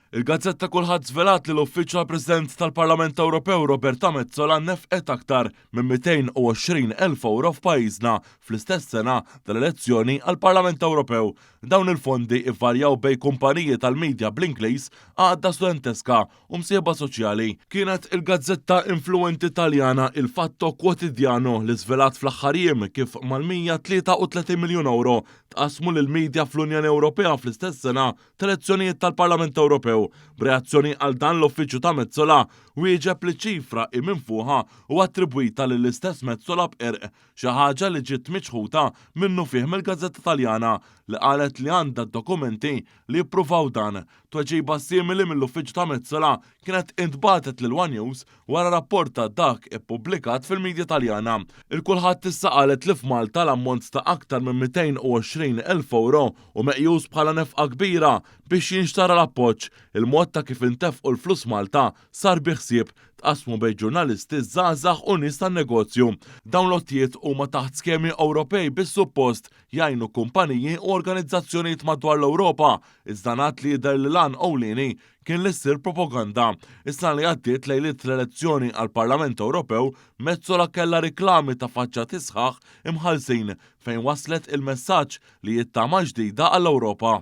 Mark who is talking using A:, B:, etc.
A: Il-gazzetta Kulħadd żvelat li l-Uffiċċju tal-President tal-Parlament Ewropew Roberta Metsola nefqet aktar minn 220,000 ewro f'pajjiżna fl-istess sena tal-elezzjoni għall-Parlament Ewropew. Dawn il-fondi ivarjaw bejn kumpaniji tal-media bl-Ingliż, għaqda studenteska u msieħba soċjali. Kienet il-gazzetta influwenti Taljana Il Fatto Quotidiano li żvelat fl-aħħar jiem kif mal-133 miljun ewro tqassmu lill-media fl-Unjoni Ewropea fl-istess sena tal-elezzjonijiet tal-Parlament Ewropew. B'reazzjoni għal dan l-uffiċċju ta' Metsola wieġeb li ċifra hi minfuħa u attribwita lill-istess Metsola b'qerq, xi ħaġa li ġiet miċħuda minnufih mill-gazzetta Taljana li qalet li għandha d-dokumenti li jippruvaw dan. Tweġiba simili mill-uffiċċju ta' Metsola kienet intbagħtet lil one News wara rapport ta' dak ippubblikat fil-media Taljana. Il-Kulħadd issa qalet li f'Malta l-ammont ta' aktar minn 220,000 ewro hu meqjus bħala nefqa kbira biex jinxtara l-appoġġ. Il-mod ta' kif intefqu l-flus Malta sar bi ħsieb, tqassmu bejn ġurnalisti żgħażagħ u nies tan-negozju. Dawn l-għotjiet huma taħt skemi Ewropej biex suppost jgħinu kumpaniji u organizzazzjonijiet madwar l-Ewropa, iżda ngħad li jidher li l-għan ewlieni kien li ssir propaganda. Is-sena li għaddiet lejliet l-elezzjoni għall-Parlament Ewropew, Metsola kellha riklami ta' faċċati sħaħ imħallsin fejn wasslet il-messaġġ li hi t-tama ġdida għall-Ewropa.